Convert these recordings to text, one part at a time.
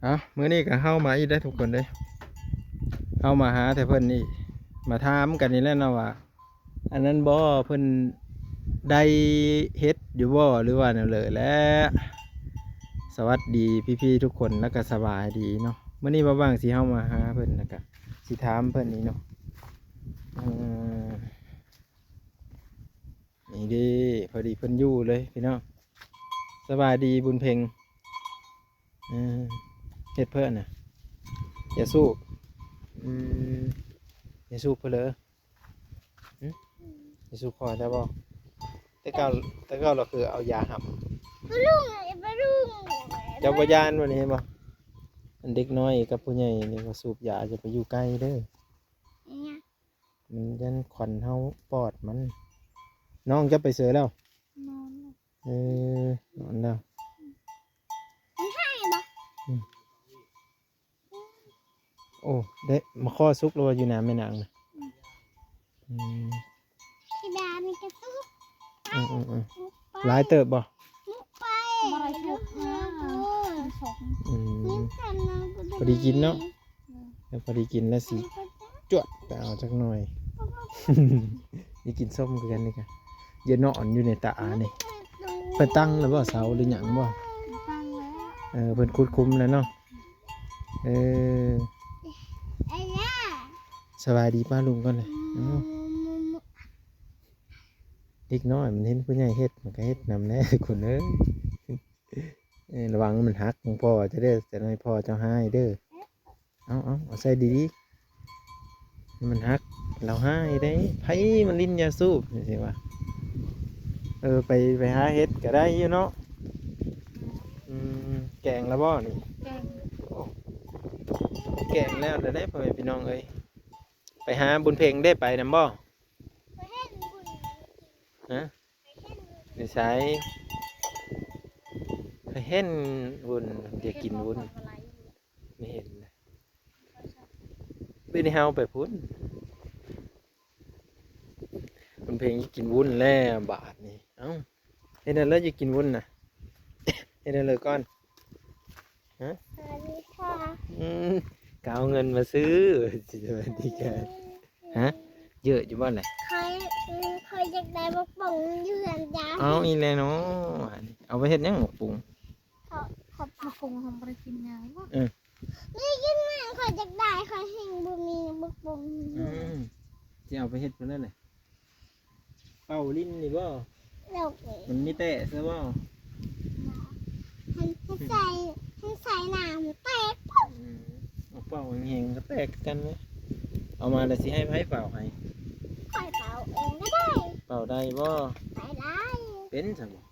ເອົາ ມື້ນີ້ກໍເຮົາມາອີກໄດ້ທຸກຄົນເດ້ ເຮົາມາຫາແຕ່ເພິ່ນນີ້ ມາຖາມກັນນີ້ແຫຼະເນາະວ່າ ອັນນັ້ນບໍ່ ເພິ່ນໄດ້ເຮັດຢູ່ບໍ່ ຫຼືວ່າແນວເລີແຫຼະ. ສະຫວັດດີພີ່ໆທຸກຄົນ ແລ້ວກໍສະບາຍດີເນາະ. ມື້ນີ້ບ່າວຫວ່າງຊິເຮົາມາຫາເພິ່ນ ແລ້ວກໍຊິຖາມເພິ່ນນີ້ເນາະ ເອີ ນີ້ເດ້ ພໍດີເພິ່ນຢູ່ເລີຍພີ່ນ້ອງ. ສະບາຍດີບຸນເພັງ. ເອີ ເຮັດເພິ່ນນະ ຢາສູບ. ອືມ ຢາສູບເພິ່ນເລີ. ຫຶ ຢາສູບພໍແລ້ວບໍ່? ແຕ່ເກົ່າ ແຕ່ເກົ່າລາວຄືເອົາຢາຫຳ. ປ້າລຸງ ປ້າລຸງ ເຈົ້າບໍ່ຢ້ານບໍ່ນີ້ ເຫັນບໍ່? ອັນເດັກນ້ອຍກັບຜູ້ໃຫຍ່ນີ້ວ່າສູບຢາ ຢ່າໄປຢູ່ໃກ້ເດີ້. ອີຫຍັງ? ມັນຢ້ານຄວັນເຮົາປອດມັນ. ນ້ອງເຈົ້າໄປໃສແລ້ວ? ນອນແລ້ວ. ເອີ ນອນແລ້ວ. ມັນໄຫ້ບໍ່? ອືມ. ໂອ້ ໄດ້ມາຂໍສຸກແລ້ວວ່າຢູ່ນາແມ່ນາງນະ. ອືມ ອືມ ທີ່ດາມີກະສຸກ. ອືມໆໆ ຫຼາຍເຕີບບໍ່? ໄປ ບໍ່ໄດ້ສຸກນະ. ອືມ ພໍດີກິນເນາະ. ອືມ ແລ້ວພໍດີກິນແລ້ວຊິຈວດໄປເອົາຈັກໜ່ອຍ. ນີ້ກິນສົ້ມຄືກັນນີ້ກະ ເຢັນນອນຢູ່ໃນຕານີ້. ເພິ່ນຕັ້ງແລ້ວບໍ່ ເສົາຫຼືຫຍັງບໍ່? ຕັ້ງແລ້ວ. ເອີ ເພິ່ນຂຸດຂຸມແລ້ວເນາະ. ເອີ ສະບາຍດີປ້າລຸງກ່ອນເລີຍ. ເອີ ເດັກນ້ອຍມັນເຫັນຜູ້ໃຫຍ່ເຮັດ ມັນກໍເຮັດນຳແດ່ຄົນເອີຍ. ເອີ ລະວັງມັນຫັກຂອງພໍ່ເຈົ້າເດີ້ ຈັກໜ້ອຍພໍ່ເຈົ້າຮ້າຍເດີ້. ເອົາໆ ເອົາໃສ່ດີໆ ມັນຫັກ ລາວຮ້າຍເດ້. ໃຜມັນຫຼິ້ນຢາສູບ ຈັ່ງຊີ້ວ່າ. ເອີ ໄປ ໄປຫາເຮັດກໍໄດ້ຢູ່ເນາະ. ອືມ ແກງແລ້ວບໍ່ນີ້? ແກງ. ໂອ້ ແກງແລ້ວເດ້ ພໍ່ແມ່ພີ່ນ້ອງເອີຍ. ໄປຫາບຸນເພັງເດ້ ໄປນຳບໍ່? ຫະ? ຢູ່ໃສ? ຂ້ອຍເຫັນວຸ້ນ ຢາກກິນວຸ້ນ. ບໍ່ເຫັນນະ ໄປເຮົາໄປພຸ້ນ. ບຸນເພັງກິນວຸ້ນແລ້ວບາດນີ້. ເອົ້າ ເຮັດແນວໃດ ຢາກກິນວຸ້ນນະ ເຮັດແນວໃດກ່ອນ? ຮະ? ສະຫວັດດີຄ່ະ. ອືມ ກໍເອົາເງິນມາຊື້. ສະຫວັດດີຄ່ະ. ຮະ? ເຢີະຢູ່ບໍ່ນະ? ຂ້ອຍ ຂ້ອຍຢາກໄດ້ໝາກປົງຢູ່ເຮືອນເຈົ້າ. ເອົ້າ ອີກແລ້ວເນາະ. ເອົາໄປເຮັດຫຍັງໝາກປຸງ? ເຂົາ ເຂົາ ໝາກປຸງເຮົາບໍ່ໄດ້ກິນຫຍັງ. ເອີ ບໍ່ໄດ້ກິນຫຍັງ. ຂ້ອຍຢາກໄດ້ ຂ້ອຍແຮ່ງບໍ່ມີໝາກປຸງ. ອືມ ຊິເອົາໄປເຮັດພຸ້ນແຫຼະ. ເປົ່າຫຼິ້ນນີ້ບໍ່? ໂດຍ. ມັນມີແຕະຊະບໍ່? ບໍ່. ໃຫ້ ໃຫ້ໃສ່ ໃຫ້ໃສ່ນ້ຳແຕກ. ອືມ ເອົາເປົ່າແຮງໆ ກໍແຕກຄືກັນເລີຍ. ເອົາມາແລ້ວຊິໃຫ້ໃຜເປົ່າໃຫ້? ຂ້ອຍເປົ່າເອງກໍໄດ້. ເປົ່າໄດ້ບໍ່? ໄດ້. ເປັນຊະບໍ່?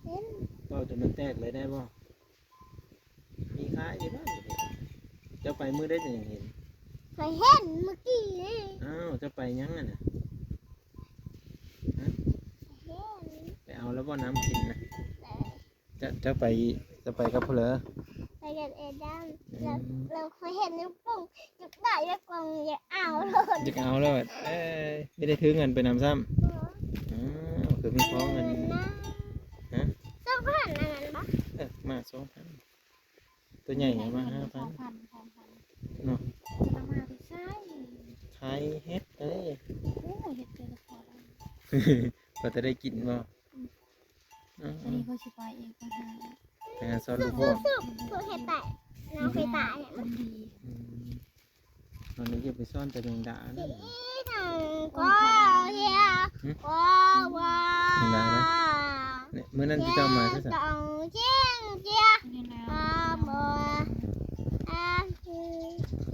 ເປັນ. ເປົ່າຈົນມັນແຕກເລີຍໄດ້ບໍ່? ມີຂາຍຢູ່ບໍ່? ເຈົ້າໄປມື້ໃດຈຶ່ງເຫັນ? ຂ້ອຍເຫັນມື້ກີ້ນີ້. ອ້າວ ເຈົ້າໄປຫຍັງຫັ້ນນະ? ຮະ? ເຫັນ. ໄປເອົາແລ້ວບໍ່ນ້ຳກິນນະ? ເອີ. ເຈົ້າ ເຈົ້າໄປ ເຈົ້າໄປກັບຜູ້ໃດ? ໄປກັບເອດຳ. ອືມ ແລ້ວ ແລ້ວຂ້ອຍເຫັນຢູ່ປຸ້ງ ຢາກໄດ້ ຢາກກວາງ ຢາກເອົາໂລດ. ຢາກເອົາໂລດ. ເອີຍ ບໍ່ໄດ້ຖືເງິນໄປນຳຊ້ຳ. ບໍ່. ອ້າວ ຄືມີຂອງເງິນ. ຮະ? ສອງພັນອັນນັ້ນບໍ່? ເອີ ມາສອງພັນ. ຕົວໃຫຍ່ເອົາມາຫ້າພັນ ສອງພັນ ສອງພັນ ເນາະ. ຈະນຳມາແຕ່ໃສ? ຂາຍເຫັດເດ້. ໂອ້ ເຫັດເດີ ພໍໄດ້ ພໍແຕ່ໄດ້ກິນບໍ່? ອືມ ເອີ ອັນນີ້ຂ້ອຍຊິໄປອີກ ໄປຫາ ໄປຫາສອນລູກ ເພື່ອ ເພື່ອເຮັດໄປ ນ້ອງເຄີຍໄປ ມັນດີ. ອືມ ມັນນີ້ຢ່າໄປສອນແຕ່ແມງດານະ. ແມງດານະ? ນີ້ ມື້ນັ້ນທີ່ເຈົ້າມາຄືຊັ້ນ.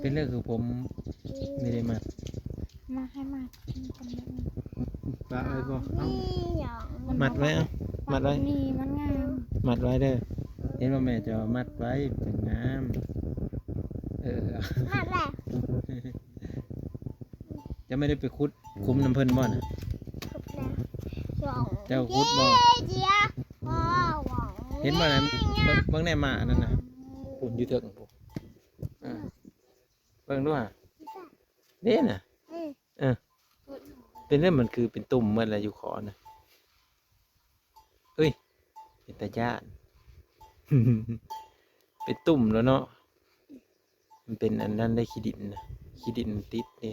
ເປັນເລື່ອງຄືຜົມ ບໍ່ໄດ້ມັດ ມາໃຫ້ມັດ ປະໄວ້ບໍ່? ເອົ້າ ມັດໄວ້ ເອົາ ມັດໄວ້ ມັດໄວ້ເດີ. ເຫັນບໍ່ແມ່ເຈົ້າມັດໄວ້ ມັນຈັ່ງງາມ. ເອີ ມັດແລ້ວ. ເຈົ້າບໍ່ໄດ້ໄປຂຸດຂຸມນຳເພິ່ນບໍ່ນະ? ຂຸດແລ້ວ. ເຈົ້າຂຸດບໍ່? ເຫັນບໍ່ນະ? ເບິ່ງ ເບິ່ງແດ່ໝານັ້ນນະ ພຸ້ນຢູ່ເທິງພຸ້ນ. ເອີ ເບິ່ງດູຫາ ເດ້ນະ. ເອີ ເອີ ເປັນແນວ ມັນຄືເປັນຕຸ່ມໝົດແລ້ວຢູ່ຄໍນະ. ເອີຍ ເປັນຕາຢ້ານ ເປັນຕຸ່ມແລ້ວເນາະ. ມັນເປັນອັນນັ້ນໄດ້ ຂີ້ດິນນະ ຂີ້ດິນມັນຕິດເດ້.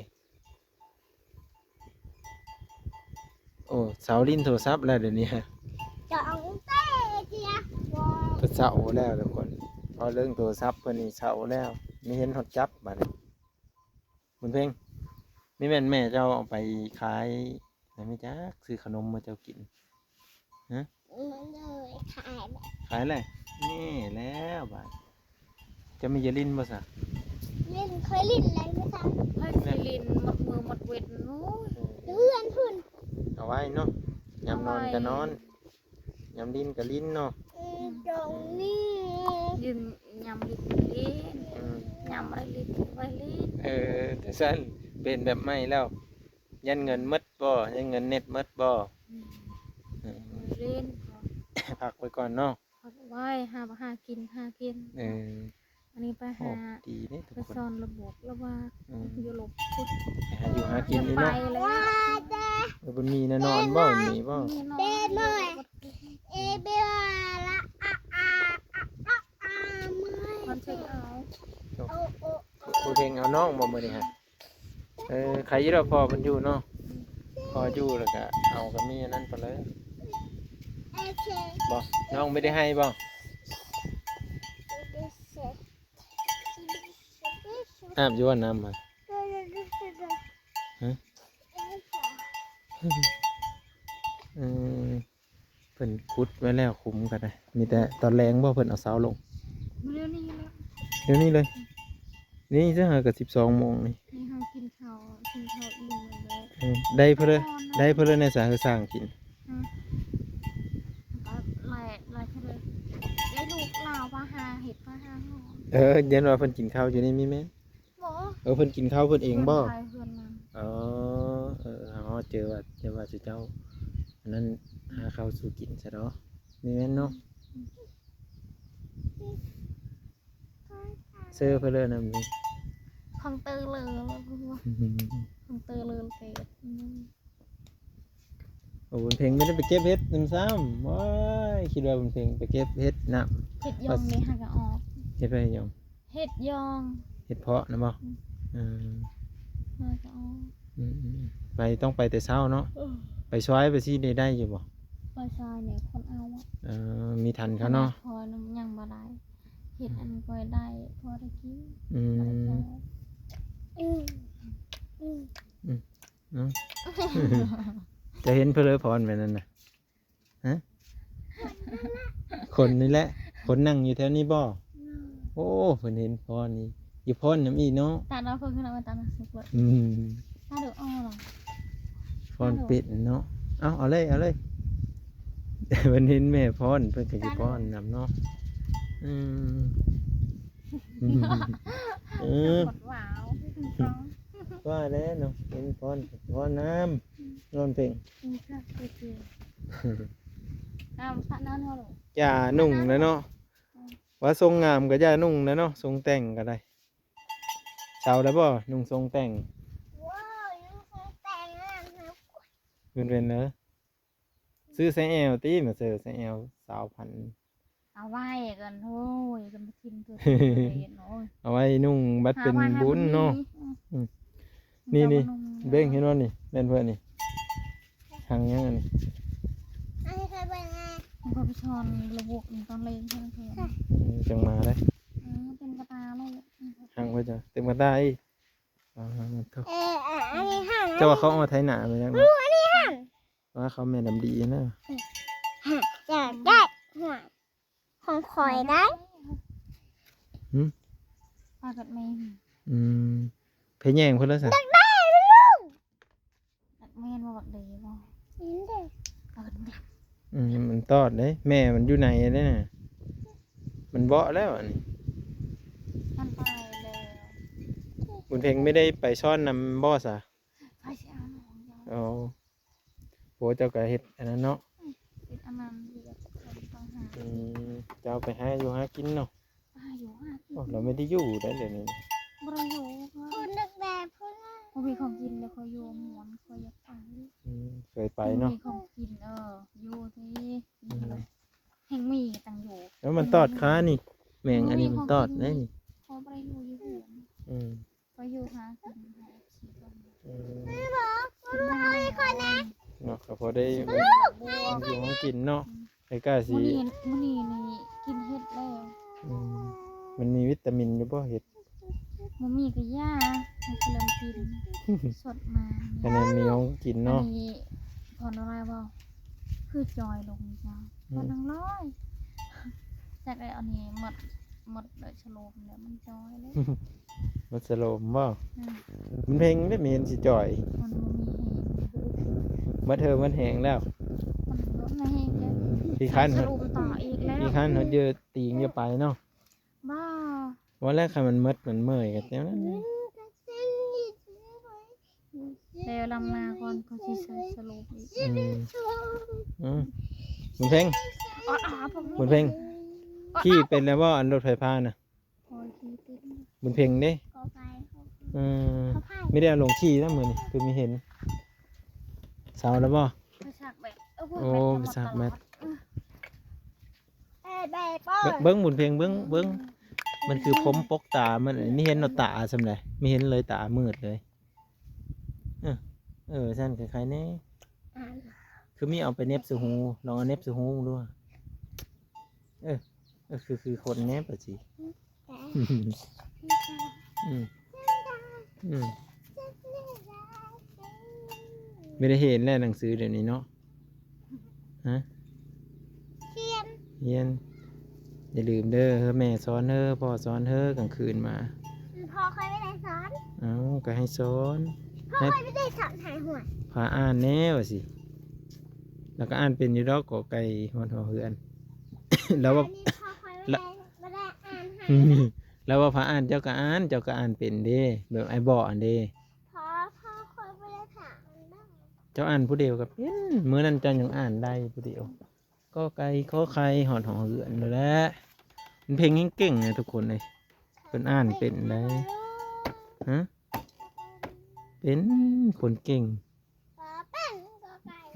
ໂອ້ ເຊົາຫຼິ້ນໂທລະສັບແລ້ວດຽວນີ້ຮະ. ຈອງເຕ້ເຈຍ ເພິ່ນເຊົາແລ້ວທຸກຄົນ. ເວົ້າເລື່ອງໂທລະສັບເພິ່ນນີ້ເຊົາແລ້ວ ມີເຫັນຮອດຈັບບາດນີ້. ບຸນເພັງ ນີ້ແມ່ນແມ່ເຈົ້າເອົາໄປຂາຍ ແລ້ວແມ່ຈັກຊື້ຂະໜົມມາເຈົ້າກິນ ຮະ? ເອີ ຂາຍແລ້ວ ຂາຍແລ້ວ. ນີ້ແລ້ວບາດ ເຈົ້າມີຢາຫຼິ້ນບໍ່ຊະ? ຫຼິ້ນ ຂ້ອຍຫຼິ້ນແລ້ວ ຂ້ອຍຊິຫຼິ້ນໝົດມື້ໝົດເວັນ. ໂອ້ຍ ເຮືອນພຸ້ນ ເອົາໄວ້ເນາະ ຍາມນອນກໍນອນ ຍາມຫຼິ້ນກໍຫຼິ້ນເນາະ. ອືມ ຕອງນີ້ ຫຼິ້ນ ຍາມຫຼິ້ນຫຼິ້ນ ອືມ ຍາມບໍ່ໄດ້ຫຼິ້ນບໍ່ໄດ້ຫຼິ້ນ. ເອີ ຈັ່ງຊັ້ນ ປ່ຽນແບບໃໝ່ແລ້ວ. ຢ້ານເງິນໝົດບໍ່? ຢ້ານເງິນເນັດໝົດບໍ່? ອືມ ອືມ ຫຼິ້ນ ພັກໄວ້ກ່ອນເນາະ. ພັກໄວ້ ຫາ ຫາກິນ ຫາກິນ. ເອີ ອັນນີ້ໄປຫາ ໂອ້ ດີເດ້ທຸກຄົນ ໄປສອນລະບົບລະບາກ ອືມ ຢູ່ລົບພຸ້ນ ໄປຫາຢູ່ຫາກິນນີ້ເນາະ. ເອີ ບໍ່ມີແນວນອນບໍ່? ມີບໍ່? ມີນອນ ມັນເຊັກເອົາ ຜູ້ເພັງເອົານ້ອງບໍ່ມື້ນີ້ຮະ? ເອີ ໃຄຢູ່ດອກ ພໍ່ເພິ່ນຢູ່ເນາະ. ອືມ ພໍ່ຢູ່ແລ້ວກະເອົາ ກະມີອັນນັ້ນໄປເລີຍ. ໂອເຄ ບໍ່ ນ້ອງບໍ່ໄດ້ໄຫ້ບໍ່? ອາບຢູ່ບໍ່ນ້ຳຫັ້ນ? ຮະ? ເອີ ເພິ່ນຂຸດໄວ້ແລ້ວ ຂຸມກໍໄດ້ ມີແຕ່ຕອນແລງບໍ່ ເພິ່ນເອົາເສົາລົງ? ດຽວນີ້ແຫຼະ ດຽວນີ້ເລີຍ. ອືມ ນີ້ຊະຫາກໍສິບສອງໂມງນີ້ ນີ້ເຮົາກິນເຂົ້າ ກິນເຂົ້າອີ່ມແລ້ວ. ເອີ ໄດ້ເພິ່ນເລີຍ ໄດ້ເພິ່ນເລີຍໃນສາເຮືອສ້າງກິນ. ອືມ ກໍຫຼາຍ ຫຼາຍເທື່ອເລີຍ ໄດ້ລູກລາວພາຫາເຮັດ ພາຫາຫອມ. ເອີ ຢ້ານວ່າເພິ່ນກິນເຂົ້າຢູ່ນີ້ມີແມ່ນ ບໍ່ ເອີ ເພິ່ນກິນເຂົ້າເພິ່ນເອງບໍ່? ເພິ່ນຂາຍເຮືອນນຳ. ອໍ ເອີ ເຮົາເຈີວ່າ ເຈີວ່າເຈົ້າ ອັນນັ້ນ ຫາເຂົ້າສູ່ກິນຊະເນາະ. ມີແມ່ນເນາະ. ອືມ ເຊີເພິ່ນເລີຍນຳນີ້ ຂອງເຕີເລີ ຂອງເຕີເລີເກດ. ອືມ ໂອ້ ບຸນເພັງບໍ່ໄດ້ໄປເກັບເຫັດນຳຊ້ຳ. ໂອ້ຍ ຄິດວ່າບຸນເພັງໄປເກັບເຫັດນຳ. ເຫັດຢອງນີ້ຫາກະອອກ. ເຫັດໄປຫຍັງ? ເຫັດຢອງ ເຫັດເຜາະນະບໍ່? ອືມ ເອີ ຫາກະອອກ. ອືມໆ ໄປ ຕ້ອງໄປແຕ່ເຊົ້າເນາະ. ເອີ ໄປຊອຍໄປຊີ້ໄດ້ ໄດ້ຢູ່ບໍ່? ໄປຊອຍນີ້ຄົນເອົາ. ເອີ ມີທັນເຂົາເນາະ. ຂະໜາດພໍໜຶ່ງຍັງບໍ່ໄດ້ ເຫັດອັນກໍໄດ້ ພໍໄດ້ກິນ. ອືມ ອືມ ອືມ ເນາະ. ຈະເຫັນເພິ່ນເລີຍພອນແມ່ນນັ້ນນະ. ຮະ? ຄົນນີ້ແຫຼະ ຄົນນັ່ງຢູ່ແຖວນີ້ບໍ່? ໂອ້ ເພິ່ນເຫັນພອນນີ້ ຢູ່ພອນນຳອີກເນາະ. ຕາດເອົາເພິ່ນຂຶ້ນເອົາໄວ້ຕາດນະ. ອືມ ຕາດເອົາລະ ພອນເປັນເນາະ. ເອົາ ເອົາເລີຍ ເອົາເລີຍ. ເພິ່ນເຫັນແມ່ພອນ ເພິ່ນກໍຢູ່ພອນນຳເນາະ. ອືມ ເອີ ວ່າແລ້ວເນາະ ເຫັນພອນ ພອນນຳ ນອນເພັງ. ອືມ ຈ້າ ໂອເຄ ອ່າ ສະໜອນເຮົາ ຢ່ານຸ່ງແລ້ວເນາະ. ອືມ ວ່າຊົງງາມກໍຢ່ານຸ່ງແລ້ວເນາະ ຊົງແຕ່ງກໍໄດ້. ເຊົາແລ້ວບໍ່ນຸ່ງຊົງແຕ່ງ? ໂອ້ຍ ນຸ່ງຊົງແຕ່ງແລ້ວ ເປັນເດີ ຊື້ໃສ່ແອວຕິ ມາເຊີໃສ່ແອວ ຊາວພັນ. ເອົາໄວ້ກັນ ໂອ້ຍ ກັນມາຖິ້ມເທື່ອ ໂອ້ຍ ເອົາໄວ້ນຸ່ງບັດເປັນບຸນເນາະ. ອືມ ອືມ ນີ້ ນີ້ ເບິ່ງເຫັນບໍ່ນີ້ ແມ່ນເພິ່ນນີ້ ຫາງຫຍັງອັນນີ້? ອັນນີ້ເຄີຍເບິ່ງແນ່ ມັນກໍໄປສອນລະບົບນີ້ຕອນເລງເພິ່ນ ເອີ ຈັ່ງມາໄດ້. ເອີ ເປັນກະຕາໂລດ ຫາງເພິ່ນຈະເຕັມກະຕາອີກ. ອ່າ ໂທ້ ເອີ ອັນນີ້ຫາງ ເຈົ້າວ່າເຂົາເອົາມາໄຖນາແມ່ນຫຍັງ? ອັນນີ້ຫາງ ວ່າເຂົາແມ່ນດຳດີນະ ຫາງ ຢາກໄດ້ຫວຍ ຂອງຂ້ອຍໄດ້. ຫືມ? ປາກັດແມງ. ອືມ ໄປແຍ່ງເພິ່ນແລ້ວຊະ. ຢາກໄດ້ລູກ. ແມ່ນບໍ່ ບັກເດບໍ່? ແມ່ນເດ້. ປາກັດແມງ. ອືມ ມັນຕອດເດ້ ແມ່ມັນຢູ່ໃນເດ້ນະ ມັນເບາະແລ້ວອັນນີ້. ມັນໄປແລ້ວ. ບຸນເພັງໄມ່ໄດ້ໄປຊ້ອນນຳບໍ່ຊະ? ໃຜຊິເອົານ້ອງເຈົ້າ? ອໍ ໂອ້ ເຈົ້າກໍເຮັດອັນນັ້ນເນາະ. ອືມ ເຮັດອັນນັ້ນວຽກຕ່າງຫາກ. ອືມ ເຈົ້າໄປຫາຢູ່ຫາກິນເນາະ. ຫາຢູ່ຫາກິນ. ໂອ້ ລາວໄມ່ໄດ້ຢູ່ໄດ໋ດຽວນີ້. ບໍ່ໄດ້ຢູ່ ເພິ່ນ ເພິ່ນນັກແບບເພິ່ນ ບໍ່ມີຂອງກິນແລ້ວ ຂ້ອຍຢູ່ມ່ວນ ຂ້ອຍຢາກໄປ. ອືມ ເຄີຍໄປເນາະ ບໍ່ມີຂອງກິນ. ເອີ ຢູ່ທີ່ ອືມ ແຮ່ງມີຕັງຢູ່. ແລ້ວມັນຕອດຄານີ້ ແມງອັນນີ້ມັນຕອດໄດ໋ນີ້. ບໍ່ໄດ້ຢູ່ຢູ່ເຮືອນ. ອືມ ກໍຢູ່ຫາກິນໃຫ້ເອັຟຊີເບິ່ງ ອືມ ເນາະ ກໍພໍໄດ້ ບວກ ຢູ່ຫາກິນເນາະ ອືມ ໃກ້ໆຊິ ມື້ນີ້ ມື້ນີ້ນີ້ກິນເຫັດແລ້ວ ອືມ ມັນມີວິຕາມິນຢູ່ບໍ່ເຫັດ? ບໍ່ມີກໍຢ່າ ໃຫ້ຂະເລີ່ມກິນ ສົດມາ ອັນນີ້ມີຂອງກິນເນາະ ອັນນີ້ ພໍນ້ອງລາຍເວົ້າ ຄືຈ່ອຍລົງເຈົ້າ ອືມ ພໍນ້ອງລາຍ ຈັກໄດ້ອັນນີ້ໝົດ ໝົດໂດຍສະໂລບແລ້ວ ມັນຈ່ອຍເລີຍ ໝົດສະໂລບບໍ່? ອືມ ມັນເພັງເດ້ ມີເຫັນຊິຈ່ອຍ ມັນບໍ່ມີແຮງ ໝົດເຮີ່ໝົດແຮງແລ້ວ ມັນບໍ່ມີແຮງເດ້ ຂີ້ຄັນ ສະໂລບຕໍ່ອີກແລ້ວ ຂີ້ຄັນ ອືມ ເຢີຕີງຢ່າໄປເນາະ ບໍ່ ວ່າແລ້ວ ຄັນມັນໝົດມັນເມື່ອຍກໍແນວນັ້ນແຫຼະ ແລ້ວລຳນາກ່ອນ ກໍຊິໃສ່ສະໂລບອີກ ອືມ ອືມ ບຸນເພັງ ອອດອາ ບຸນເພັງ ອອດອາ ຂີ່ເປັນແລ້ວບໍ່ ອັນລົດໄຟຟ້ານະ? ໂອ້ຍ ຂີ່ເປັນ ບຸນເພັງເດ້ ຂໍໄປ ເອີ ຂໍໄປ ມີແຕ່ລົງຂີ່ນະມື້ນີ້ ຄືມີເຫັນ ເຊົາແລ້ວບໍ່? ໄປຊັກແບັດ ໂອ້ ໄປຊັກແບັດ ເອີ ເບິ່ງ ບຸນເພັງ ເບິ່ງ ເບິ່ງ ມັນຄືພົມປົກຕາ ມັນມີເຫັນເນາະ ຕາສ່ຳໃດ ມີເຫັນເລີຍ ຕາມືດເລີຍ ເອີ ເອີ ຊັ້ນໄຄໆແດ່ ຄືມີເອົາໄປເໜັບໃສ່ຫູ ລອງເອົາເໜັບໃສ່ຫູເບິ່ງດູ ເອີ ເອີ ຄື ຄືຄົນແນບລະຊິ ອືມ ອືມ ອືມ ບໍ່ໄດ້ເຫັນແລ້ວໜັງສືດຽວນີ້ເນາະ ຮະ ຮຽນ ຮຽນ ຢ່າລືມເດີ ແມ່ສອນເດີ ພໍ່ສອນເດີ ກາງຄືນມາ ພໍ່ຂ້ອຍບໍ່ໄດ້ສອນ ເອົ້າ ກໍໃຫ້ສອນ ພໍ່ຂ້ອຍບໍ່ໄດ້ສອນຫາຍຫວຍ ພາອ່ານແດ່ວ່າຊິ ລາວກໍອ່ານເປັນຢູ່ດອກ ກ ໄກ່ ຮອດ ຮ ເຮືອນ ລາວວ່າ ອັນນີ້ພໍ່ຂ້ອຍບໍ່ໄດ້ ລະ ບໍ່ໄດ້ອ່ານໃຫ້ ລາວວ່າພາອ່ານ ເຈົ້າກໍອ່ານ ເຈົ້າກໍອ່ານເປັນເດ້ ແບບອ້າຍບອກຫັ້ນເດ້ ພໍ່ ພໍ່ຂ້ອຍບໍ່ໄດ້ຖາມມັນດອກ ເຈົ້າອ່ານຜູ້ດຽວກໍເປັນ ມື້ນັ້ນເຈົ້າຍັງອ່ານໄດ້ຜູ້ດຽວ ກ ໄກ່ ຂໍໄຂ່ ຮອດ ຮ ເຮືອນ ແຫຼະ ມັນເພັງແຮງເກັ່ງນະທຸກຄົນເອີຍ ເພິ່ນອ່ານເປັນໄດ໋ ຮະ ເປັນຄົນເກັ່ງ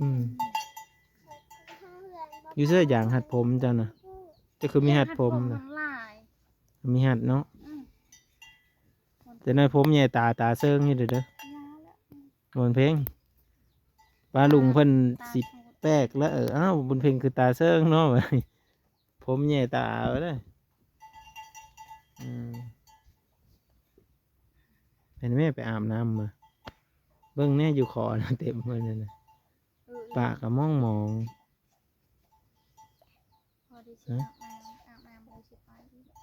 ອືມ ຢູ່ໃສຢາງຮັດຜົມເຈົ້ານະ ເຈົ້າຄືມີຮັດຜົມນະ ມີຮັດເນາະ ອືມ ແຕ່ນ້ອຍຜົມໃຫຍ່ຕາ ຕາເຊີງຢູ່ເດີ ບຸນເພັງ ປ້າລຸງເພິ່ນຊິແປກແລ້ວ ເອີ ອ້າວ ບຸນເພັງຄືຕາເຊີງເນາະ ຜົມໃຫຍ່ຕາເລີຍ ອືມ ເຫັນແມ່ໄປອາບນ້ຳມາ ເບິ່ງແນ່ຢູ່ຄໍນະ ເຕັມໝົດນັ້ນນະ ປາກກະມອງໆ ພໍໄດ້ຊິອາບນ້ຳ ອາບນ້ຳ ບໍ່ໄດ້ຊິໄປ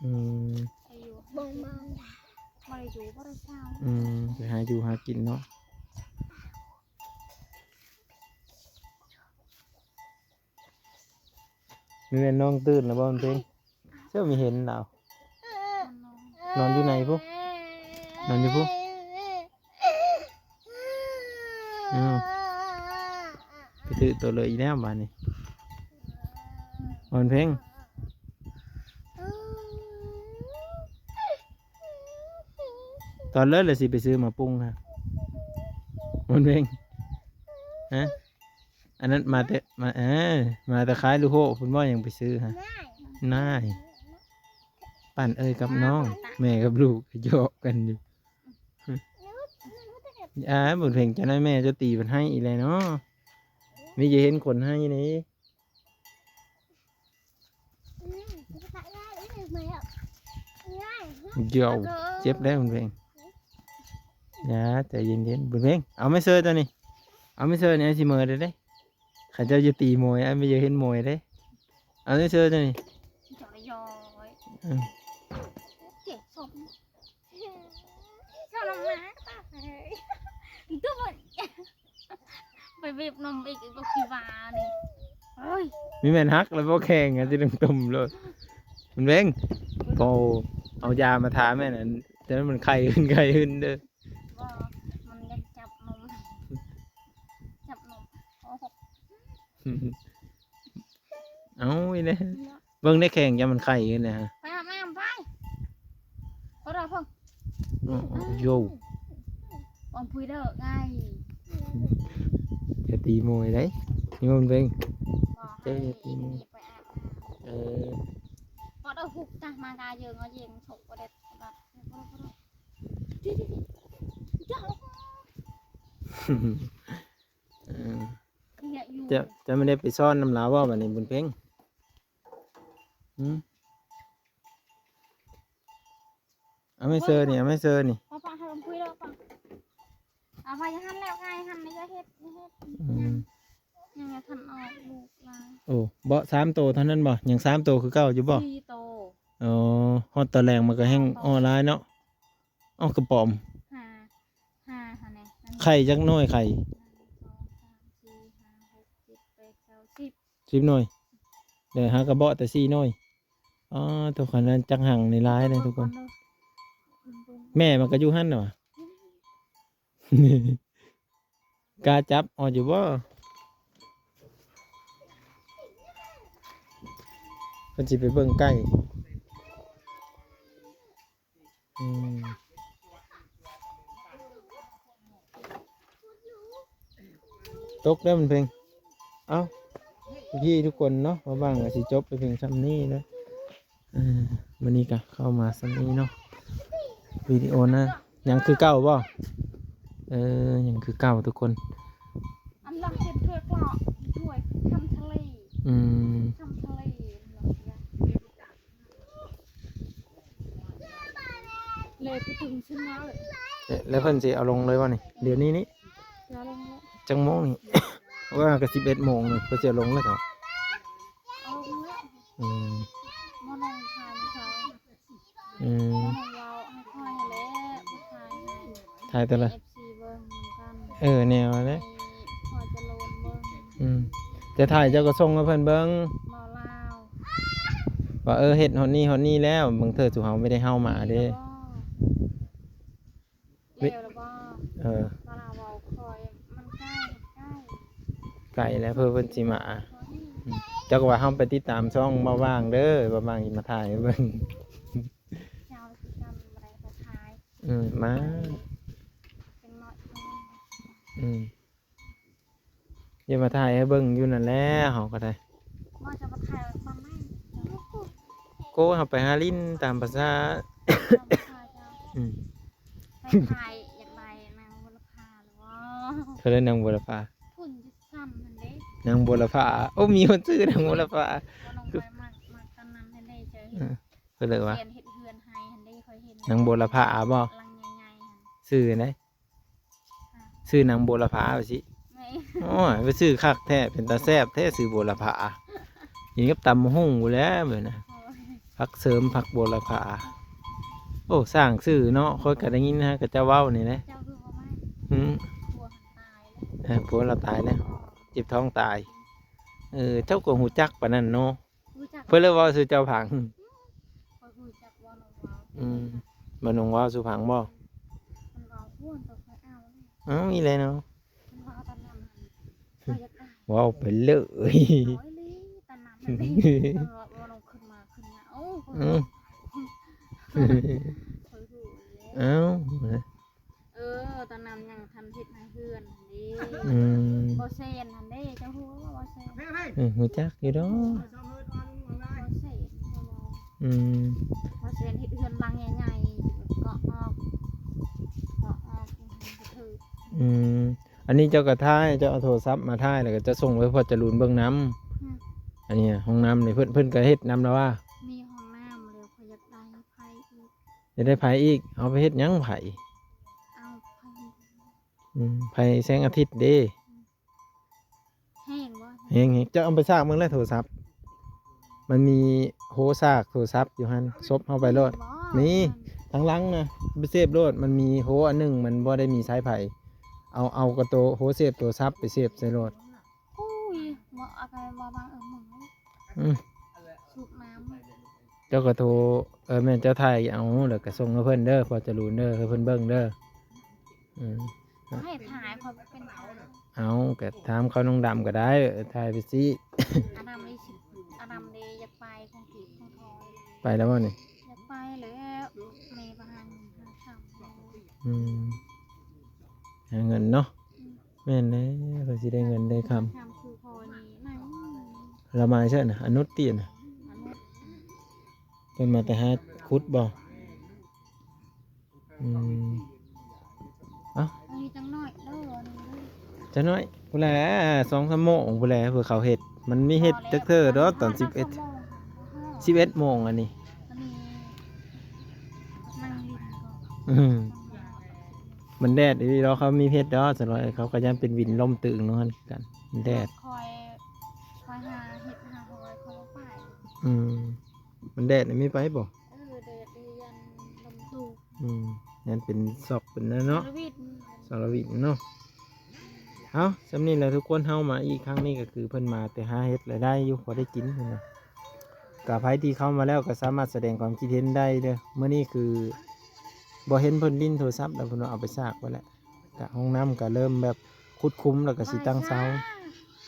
ອືມ ໄປຢູ່ ບໍ່ໄດ້ຢູ່ ບໍ່ໄດ້ເຊົາ ອືມ ໄປຫາຢູ່ຫາກິນເນາະ ນີ້ແມ່ນນ້ອງຕື່ນແລ້ວບໍ່ ເພິ່ນເພງ ເຈົ້າມີເຫັນລາວ ນອນຢູ່ໃນພຸ້ນ ນອນຢູ່ພຸ້ນ ອ້າວ ໄປຖືກໂຕເລີຍອີກແລ້ວບາດນີ້ ເພິ່ນເພງ ຕອນເລີກລະຊິໄປຊື້ໝາປຸ້ງຫັ້ນ ເພິ່ນເພງ ຮະ ອັນນັ້ນມາແຕ່ ມາ ເອີ ມາແຕ່ຄ້າຍລູກໂຮພຸ້ນບໍ່ ຍັງໄປຊື້ຮະ ນາຍ ນາຍ ປັ່ນເອີຍກັບນ້ອງ ແມ່ກັບລູກຫຍອກກັນຢູ່ ອາ ບຸນເພັງ ເຈົ້ານ້ອຍແມ່ເຈົ້າຕີເພິ່ນໃຫ້ອີກແລ້ວເນາະ ມີຈະເຫັນຄົນໃຫ້ນີ້. ດຽວ ເຈັບແລ້ວບຸນເພັງ ຢ່າ ໃຈເຢັນໆ ບຸນເພັງ ເອົາໄມ້ເຊີຕົວນີ້ ເອົາໄມ້ເຊີນີ້ ຊິເມີເດ້ ເດ້ ເຂົາເຈົ້າຈະຕີໂມຍ ອ້າຍບໍ່ຢາກເຫັນໂມຍເດ້ ເອົາໄມ້ເຊີຕົວນີ້ ຈອຍ ອືມ ເຈັບສົມ ເຈົ້າລະມາ ຕາຍ ໄປເວັບນົມອີກ ບັກຂີ້ຫວານີ້ ໂອ້ຍ ມີແມ່ນຫັກແລ້ວບໍ່ແຂງ ອາ ຊິລົງຕົມໂລດ ມັນເວັງ ພໍເອົາຢາມາທາແມ່ນ ອັນ ແຕ່ມັນໄຂ້ຂຶ້ນ ໄຂ້ຂຶ້ນເດີ ບໍ່ ມັນຢາກຈັບນົມ ຈັບນົມ ໂອ້ໂຫ ເອົາອີກແລ້ວ ເບິ່ງໃນແຂ້ງ ຢ້ານມັນໄຂ້ຢູ່ນະ ໄປອາບນ້ຳໄປ ບໍ່ໄດ້ເພິ່ນ ໂອ້ໂຫ ໂຢ ປອມພຸຍເດີ ງ່າຍ ຢ່າຕີໂມຍເດ້ ນີ້ມັນເບິ່ງ ບໍ່ ເຈົ້າຢ່າຕີໂມຍ ໄປອາບນ້ຳ ເອີ ບໍ່ໄດ້ຮຸກຈ້ະ ມາກາເຢິງເອົາເຢັງ ສົກບໍ່ໄດ້ ບໍ່ໄດ້ ບໍ່ໄດ້ ເອີ ເຈົ້າ ເຈົ້າບໍ່ໄດ້ໄປຊ້ອນນຳລາວບໍ່ ບັດນີ້ບຸນເພັງ? ຫືມ? ເອົາໄມ້ເຊີນີ້ ເອົາໄມ້ເຊີນີ້ ປ້າ ປ້າ ໃຫ້ມັນຄຸຍແລ້ວ ປ້າ ເອົາໄປຫັ້ນແລ້ວ ງ່າຍຫັ້ນ ຢ່າເຮັດ ຢ່າເຮັດ ອືມ ຍັງ ຍັງບໍ່ທັນອອກລູກຫຼາຍ. ໂອ້ ເບາະສາມໂຕເທົ່ານັ້ນບໍ່? ຍັງສາມໂຕຄືເກົ່າຢູ່ບໍ່? ສີ່ໂຕ. ອໍ ຮອດຕອນແລງມັນກໍແຮ່ງອໍຫຼາຍເນາະ. ເອົ້າ ກະປອມ ຫ້າ ຫ້າຫັ້ນແຫຼະ. ໄຂ່ຈັກໜ່ວຍ? ໄຂ່ ໜຶ່ງ ສອງ ສາມ ສີ່ ຫ້າ ຫົກ ເຈັດ ແປດ ເກົ້າ ສິບ ສິບໜ່ວຍ ແລ້ວຫາກະເບາະແຕ່ສີ່ໜ່ວຍ. ອໍ ໂຕຂະໜາດຈັກຫັງນີ້ຫຼາຍເດ້ທຸກຄົນ. ແມ່ມັນກະຢູ່ຫັ້ນນະຫວາ? ກ້າຈັບເອົາຢູ່ບໍ່? ເພິ່ນຊິໄປເບິ່ງໄກ່. ອືມ ຕົກແລ້ວມັນເພັງ. ເອົ້າ ພີ່ໆ ທຸກຄົນເນາະ ບ່າວບ່າງກໍຊິຈົບໄປພຽງຊ່ຳນີ້ເດີ. ເອີ ມື້ນີ້ກໍເຂົ້າມາຊ່ຳນີ້ເນາະ ວິດີໂອນະ. ຍັງຄືເກົ່າບໍ່? ເອີ ຍັງຄືເກົ່າທຸກຄົນ. ອັນຫຼັງເປັນຖ້ວຍເກາະ ຖ້ວຍຄຳທະເລ. ອືມ ຄຳທະເລ. ເລໄປເຖິງເຊີຍງລາຍ. ແລ້ວເພິ່ນຊິເອົາລົງເລີຍບໍ່ນີ້? ດຽວນີ້ນີ້ ຈະລົງແລ້ວ. ຈັກໂມງນີ້? ວ່າກໍສິບເອັດໂມງນີ້ ເພິ່ນຊິເອົາລົງແລ້ວກໍ ເອົາລົງແລ້ວ. ອືມ ໝໍນ້ອງຖ່າຍມື້ເຊົ້າ. ອືມ ໝໍນ້ອງເວົ້າໃຫ້ຂ້ອຍຫັ້ນແຫຼະ ຖ່າຍໃຫ້ ຖ່າຍແຕ່ລະ ເອັຟຊີເບິ່ງນຳກັນ. ເອີ ແນວນັ້ນແຫຼະ ໃຫ້ພໍ່ຈະໂລນເບິ່ງ. ອືມ ແຕ່ຖ່າຍເຈົ້າກໍສົ່ງໃຫ້ເພິ່ນເບິ່ງ ເວົ້າລາວ ວ່າ ເອີ ເຮັດຮອດນີ້ຮອດນີ້ແລ້ວ. ບາງເທື່ອສູ່ເຮົາໄມ່ໄດ້ເຮົາມາເດ້. ແລ້ວລະບໍ່? ເອີ ເວລາເວົ້າຂ້ອຍມັນໃກ້ ໃກ້ ໃກ້ແລ້ວ ເພື່ອເພິ່ນຊິມາ. ອືມ ເຈົ້າກໍວ່າເຮົາໄປຕິດຕາມຊ່ອງບ່າວບ່າງເດີ ບ່າວບ່າງຊິມາຖ່າຍໃຫ້ເບິ່ງ. ເຈົ້າຊິຈຳບໍ່ໄດ້ໄປຖ່າຍ. ອືມ ມາ ເປັນນ້ອຍ. ອືມ ຢ່າມາຖ່າຍໃຫ້ເບິ່ງຢູ່ນັ້ນແຫຼະ ເຮົາກໍໄດ້. ບໍ່ຈະມາຖ່າຍຕອນໃດ? ໂກ ເຮົາໄປຫາຫຼິ້ນຕາມພາສາ. ຕາມພາສາເຈົ້າ. ອືມ ໄປຖ່າຍ ຢາກໄດ້ນາງບົວລະພາ. ເຂົາເອີ້ນນາງບົວລະພາ ພຸ້ນຢູ່ຊ້ຳຫັ້ນເດ້ ນາງບົວລະພາ. ໂອ້ ມີຄົນຊື່ນາງບົວລະພາ. ບໍ່ນ້ອງຂ້ອຍມັກ ມັກຕອນນັ້ນຫັ້ນເດ້ ເຈົ້າ. ເອີ ເພິ່ນເອີ້ນວ່າ ແມ່ນ ເຮັດເຮືອນໃຫ້ຫັ້ນເດ້ ຂ້ອຍເຫັນ ນາງບົວລະພາບໍ? ຫຼັງໃຫຍ່ໆຫັ້ນ ຊື່ໃດ? ຊື່ນາງບົວລະພາວ່າຊີ້. ແມ່ນ. ໂອ້ຍ ໄປຊື່ຄັກແທ້ ເປັນຕາແຊບແທ້ ຊື່ບົວລະພາ. ກິນກັບຕຳບັກຫຸ່ງພຸ້ນແຫຼະມື້ນະ. ໂອ້ຍ ຜັກເສີມ ຜັກບົວລະພາ. ໂອ້ ສ້າງຊື່ເນາະ ຂ້ອຍກໍໄດ້ຍິນເຂົາເຈົ້າເວົ້ານີ້ແຫຼະ. ເຈົ້າຄືບໍ່ມາ? ຫືມ? ຜົວຫັ້ນຕາຍແລ້ວ. ເອີ ຜົວລາວຕາຍແລ້ວ ເຈັບທ້ອງຕາຍ. ເອີ ເຈົ້າກໍຮູ້ຈັກປານນັ້ນເນາະ. ຮູ້ຈັກ. ເພິ່ນເລີຍເວົ້າສູ່ເຈົ້າຟັງ. ອືມ ຂ້ອຍຮູ້ຈັກ ເວົ້ານຳເວົ້າ. ອືມ ເວົ້ານຳເວົ້າສູ່ຟັງບໍ? ມັນເວົ້າ ໂອ້ຍ ຕົກໄປເອົາເລີຍ. ເອົ້າ ອີ່ແຫຼະເນາະ. ມັນເວົ້າຕອນນັ້ນ ຂ້ອຍຢາກໄດ້ ເວົ້າໄປເລີຍ. ເອົາອີ່ຫຼີ ຕອນນັ້ນ ເວົ້າ ເວົ້ານຳຂຶ້ນມາ ຂຶ້ນມາ ໂອ້ ອືມ ຂ້ອຍຮູ້ແລ້ວ. ເອົ້າ ເອີ ຕອນນັ້ນຍັງທັນເຮັດໃນເຮືອນຫັ້ນເດ້. ອືມ ບໍ່ແຊນຫັ້ນເດ້ ເຈົ້າຮູ້ບໍ່ ບໍ່ແຊນ? ເອີ ຮູ້ຈັກຢູ່ດອກ ບໍ່ແຊນ. ອືມ ບໍ່ແຊນເຮັດເຮືອນຫຼັງໃຫຍ່ໆ ເກາະອອກ ເກາະອອກ. ອືມ ອັນນີ້ເຈົ້າກໍຖ່າຍ ເຈົ້າເອົາໂທລະສັບມາຖ່າຍ ແລ້ວກໍຈະສົ່ງໄປໃຫ້ພໍ່ຈະລູນເບິ່ງນຳ. ອືມ ອັນນີ້ຫ້ອງນ້ຳນີ້ ເພິ່ນ ເພິ່ນກໍເຮັດນຳແລ້ວວ່າ ມີຫ້ອງນ້ຳແລ້ວ ຂ້ອຍຢາກໄດ້ໄຟອີກ. ຢາກໄດ້ໄຟອີກ? ເອົາໄປເຮັດຫຍັງໄຟ? ເອົາໄຟ ອືມ ໄຟແສງອາທິດເດ້. ແຮງບໍ່? ແຮງ ແຮງ. ເຈົ້າເອົາໄປສາກເບິ່ງແຫຼະໂທລະສັບ ມັນມີໂຮສາກໂທລະສັບຢູ່ຫັ້ນ ສົບເຮົາໄປໂລດ. ມີ ທາງຫຼັງນະ ໄປເສບໂລດ. ມັນມີໂຮອັນໜຶ່ງ ມັນບໍ່ໄດ້ມີສາຍໄຟ. ເອົາ ເອົາກະໂຕໂຮເສບໂທລະສັບໄປເສບໃສ່ໂລດ. ໂອ້ຍ ບໍ່ເອົາໄປບໍ່ບາງ ເອີ ມຶງ ອືມ ສູບນ້ຳ. ເຈົ້າກໍໂທ ເອີ ແມ່ນເຈົ້າຖ່າຍເອົາ ແລ້ວກໍສົ່ງໃຫ້ເພິ່ນເດີ ພໍ່ຈະລູນເດີ ໃຫ້ເພິ່ນເບິ່ງເດີ. ອືມ ໃຫ້ຖ່າຍ ຂ້ອຍບໍ່ເປັນຖ່າຍ. ເອົາ ກໍຖາມເຂົານ້ອງດຳກໍໄດ້ ເອີ ຖ່າຍໄປຊິ. ອາດຳນີ້ຊິ ອາດຳນີ້ຢາກໄປຂອງກິນຂອງທອງ. ໄປແລ້ວບໍ່ນີ້? ຢາກໄປແລ້ວ ແມ່ບໍ່ໃຫ້ເງິນຫາຄຳ. ອືມ ຫາເງິນເນາະ. ອືມ ແມ່ນແລ້ວ ເພິ່ນຊິໄດ້ເງິນໄດ້ຄຳ. ຄຳຄືພໍ່ນີ້ນະ. ລາວມາໃສນະ? ອະນຸດຕິນະ? ອະນຸດ. ເພິ່ນມາແຕ່ຫາຂຸດບໍ່? ແມ່ນ. ອືມ ເອົ້າ ອັນນີ້ຈັກໜ້ອຍເດີ ອັນນີ້ເດີ ຈັກໜ້ອຍພຸ້ນແຫຼະ ສອງສາມໂມງພຸ້ນແຫຼະ ເພື່ອເຂົາເຮັດ ມັນມີເຮັດຈັກເທື່ອດອກຕອນສິບເອັດ ສິບເອັດໂມງອັນນີ້ ອັນນີ້ນັ່ງຫຼິ້ນກໍ ອືມ ມັນແດດອີ່ຫຼີດອກ ເຂົາມີເຮັດດອກ ສະໜ້ອຍເຂົາກໍຢ້ານເປັນວິນລົ້ມຕຶງເນາະ ຫັ້ນຄືກັນ ມັນແດດ ຂ້ອຍ ຂ້ອຍຫາເຮັດຫາຮອຍ ຂ້ອຍບໍ່ໄປ ອືມ ມັນແດດນີ້ມີໄປບໍ່? ເອີ ແດດນີ້ຢ້ານລົມຕົກ ອືມ ຢ້ານເປັນຊັອກເປັນນັ້ນເນາະ ສາລະວິນ ສາລະວິນເນາະ ເອົ້າ ສ່ຳນີ້ແຫຼະທຸກຄົນ ເຮົາມາອີກຄັ້ງນີ້ກໍຄືເພິ່ນມາແຕ່ຫາເຮັດລາຍໄດ້ຢູ່ ພໍໄດ້ກິນເພິ່ນວ່າ ກໍໃຜທີ່ເຂົ້າມາແລ້ວກໍສາມາດສະແດງຄວາມຄິດເຫັນໄດ້ເດີ ມື້ນີ້ຄືບໍ່ເຫັນເພິ່ນຫຼິ້ນໂທລະສັບແລ້ວ ເພິ່ນວ່າເອົາໄປຊາກໄວ້ແລ້ວ ກະຫ້ອງນ້ຳກະເລີ່ມແບບຂຸດຂຸມ ແລ້ວກະຊິຕັ້ງເສົາ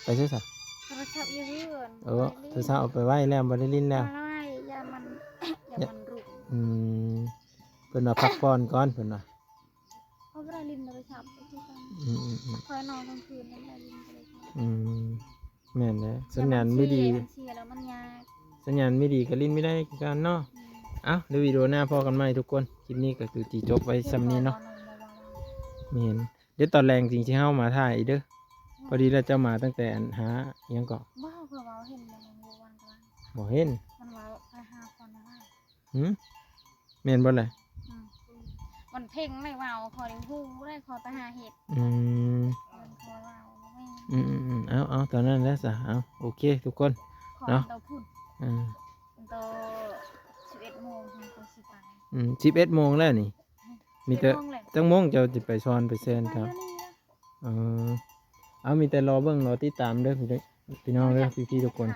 ໄປໃສຊະ? ໂທລະສັບຢູ່ເຮືອນ ເອີ ໂທລະສັບເອົາໄປໄວ້ແລ້ວ ບໍ່ໄດ້ຫຼິ້ນແລ້ວ ໄວ້ ຢ່າມັນ ຢ່າມັນຫຼຸດ ອືມ ເພິ່ນວ່າພັກຜ່ອນກ່ອນ ເພິ່ນວ່າ ເຂົາບໍ່ໄດ້ຫຼິ້ນໂທລະສັບຄືກັນ ອືມໆໆ ຂ້ອຍນອນກາງຄືນນັ້ນໄດ້ຫຼິ້ນໂທລະສັບ ອືມ ແມ່ນແຫຼະ ສັນຍານບໍ່ດີ ມັນເສຍ ມັນເສຍແລ້ວມັນຍາກ ສັນຍານບໍ່ດີກໍຫຼິ້ນບໍ່ໄດ້ຄືກັນເນາະ ອືມ ເອົ້າ ດຽວວິດີໂອໜ້າພໍ້ກັນໃໝ່ທຸກຄົນ ຄລິບນີ້ກໍຄືຊິຈົບໄວ້ສ່ຳນີ້ເນາະ ແມ່ນ ດຽວຕອນແລງຈິງຊິເຮົາມາຖ່າຍອີກເດີ ພໍດີແລ້ວເຈົ້າມາຕັ້ງແຕ່ອັນຫາ ອີ່ຫຍັງເກາະ ບໍ່ ເຂົາເວົ້າເຫັນຢູ່ວັນກະລາງ ບໍ່ເຫັນ ມັນເວົ້າໄປຫາຄອນວ່າ ຫື ແມ່ນບໍ່ລະ? ອືມ ມັນເພງໄດ້ເວົ້າ ຂ້ອຍໄດ້ຮູ້ໄດ້ ຂ້ອຍໄປຫາເຮັດ ອືມ ມັນຂ້ອຍເວົ້າບໍ່ແມ່ນ ອືມໆໆ ເອົາໆ ຕອນນັ້ນແຫຼະຊະ ເອົາ ໂອເຄທຸກຄົນເນາະ ເອົາພຸ້ນ ອືມ ຕອນສິບເອັດໂມງຂ້ອຍຊິໄປ ອືມ ສິບເອັດໂມງແລ້ວນີ້ ມີແຕ່ ສິບເອັດໂມງແລ້ວ ຈັກໂມງເຈົ້າຊິໄປສອນໄປແຊນເຈົ້າ? ໄປດຽວນີ້ລະ ເອີ ເອົາ ມີແຕ່ລໍເບິ່ງລໍຕິດຕາມເດີ ພີ່ນ້ອງເດີ ພີ່ໆທຸກຄົນ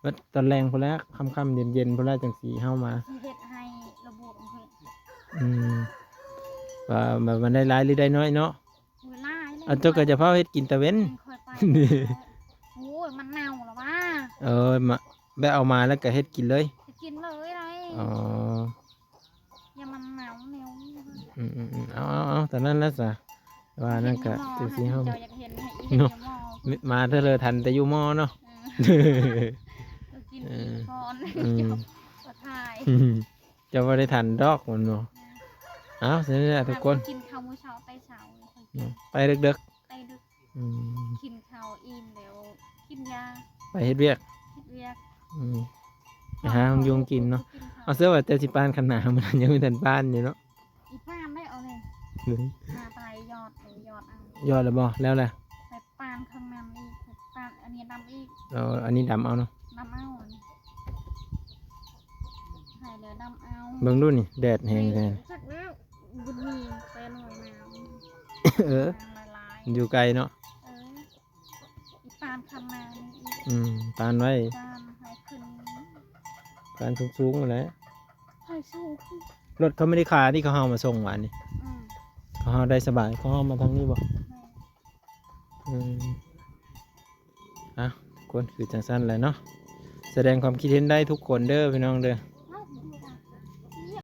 ເບິດຕອນແລງພຸ້ນແຫຼະ ຄ່ຳໆເຢັນໆພຸ້ນແຫຼະ ຈັ່ງຊິເຮົາມາ ຊິເຮັດໃຫ້ລະບົວເພິ່ນ ອືມ ວ່າ ວ່າມັນໄດ້ຫຼາຍຫຼືໄດ້ໜ້ອຍເນາະ ໂອ້ຍ ຫຼາຍແລ້ວ ອັນເຈົ້າກໍຈະພາເຮັດກິນຕາເວັນ ຄ່ອຍໄປ ໂອ້ຍ ມັນເນົ່າແລ້ວຫວາ ເອີ ມາ ແບບເອົາມາແລ້ວກໍເຮັດກິນເລີຍ ເຮັດກິນເລີຍໄດ໋ ອໍ ຢ່າມັນເນົ່າແນວນີ້ ອືມໆໆ ເອົາໆໆ ຕາມນັ້ນແຫຼະຊະ ວ່ານັ້ນກະ ເຈົ້າຊິເຮົາ ເຈົ້າຢາກເຫັນໃຫ້ອີ່ເນາະ ເຫັນຢູ່ມໍ ມາເທື່ອເລີທັນແຕ່ຢູ່ມໍເນາະ ເອີ ກິນອີ່ກ່ອນ ອືມ ເຈົ້າກໍຖ່າຍ ເຈົ້າບໍ່ໄດ້ທັນດອກ ແມ່ນບໍ່ ເອົາ ຊັ້ນແຫຼະທຸກຄົນ ກິນເຂົ້າມື້ເຊົ້າແຕ່ເຊົ້າ ອືມ ໄປເດິກໆ ໄປເດິກ ອືມ ກິນເຂົ້າອີ່ມແລ້ວກິນຢາ ໄປເຮັດວຽກ ເຮັດວຽກ ອືມ ໄປຫາຂອງຢູ່ຂອງກິນເນາະ ກິນເຂົ້າ ເອົາ ເຊື່ອວ່າແຕ່ຊິປານຄັນນາ ມັນຍັງບໍ່ທັນປານຢູ່ເນາະ ອີປານໄດ້ເອົາແນ່ ຫາໄປຢອດ ຢອດເອົາ ຢອດແລ້ວບໍ່? ແລ້ວແຫຼະ ໄປປານຂ້າງໜ້າອີກ ປານອັນນີ້ດຳອີກ ເອົາ ອັນນີ້ດຳເອົາເນາະ ດຳເອົາ ໃສ່ແລ້ວດຳເອົາ ເບິ່ງດູນີ້ ແດດແຮງແທ້ ຈັກແລ້ວ ບຸນມີແຕ່ໜ້ອຍນ້ຳ ເອີ ນ້ຳຫຼາຍໆ ຢູ່ໄກເນາະ ເອີ ອີປານຄັນນານີ້ອີກ ອືມ ປານໄວ້ ປານໃຫ້ຂຶ້ນ ປານສູງໆຫັ້ນແຫຼະ ໃຫ້ສູງ ລົດເຂົາມີໄດ້ຂາຍ ອັນນີ້ເຂົາເຮົາມາສົ່ງຫວານີ້ ອືມ ເຂົາເຮົາໄດ້ສະບາຍ ເຂົາເຮົາມາທາງນີ້ບໍ່? ແມ່ນ ອືມ ອ່ະ ທຸກຄົນ ຄືຈັ່ງຊັ້ນແຫຼະເນາະ ສະແດງຄວາມຄິດເຫັນໄດ້ທຸກຄົນເດີ ພີ່ນ້ອງເດີ